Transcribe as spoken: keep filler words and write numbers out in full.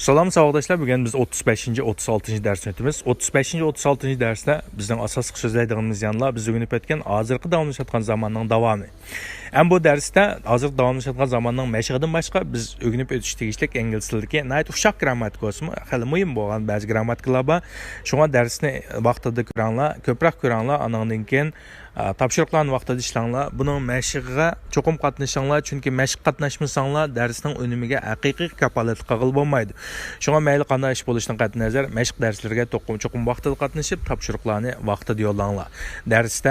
سالام ساۋاقداشلار، بۈگۈن بىز ئوتتۇز بەشىنچى، ئوتتۇز ئالتىنچى دەرسنى ئۆتىمىز. ئوتتۇز بەشىنچى، ئوتتۇز ئالتىنچى دەرستە بىزنىڭ ئاساسلىق سۆزلەيدىغىنىمىز يەنىلا بىز ئۆگىنىپ ئۆتكەن ھازىرقى داۋاملىشىۋاتقان زاماننىڭ داۋامى. ئەمما بۇ دەرستە ھازىر داۋاملىشىۋاتقان زاماننىڭ مەشىقىدىن باشقا بىز ئۆگىنىپ ئۆتۈش تېگىشلىك ئىنگلىز تىلىدىكى ناھايىتى ئۇششاق گرامماتىكا بولسىمۇ، خېلى مۇھىم بولغان بەزى گرامماتىكىلار بار. شۇڭا دەرسنى ۋاقتىدا كۆرۈڭلار، كۆپرەك كۆرۈڭلار، ئانىڭدىن كېيىن، ئا، تاپشۇرۇقلارنى ۋاقتىدا ئىشلەڭلار. بۇنىڭ مەشىقىگە چوقۇم قاتنىشىڭلار، چۈنكى مەشىققە قاتناشمىساڭلار، دەرسنىڭ ئۈنۈمىگە ھەقىقىي كاپالەتلىك قىلغىلى بولمايدۇ. شۇڭا مەيلى قانداق ئىش بولۇشىدىن قەتئىينەزەر، مەشىق دەرسلىرىگە توقۇم-، چوقۇم ۋاقتىدا قاتنىشىپ، تاپشۇرۇقلارنى ۋاقتىدا يوللاڭلار. دەرستە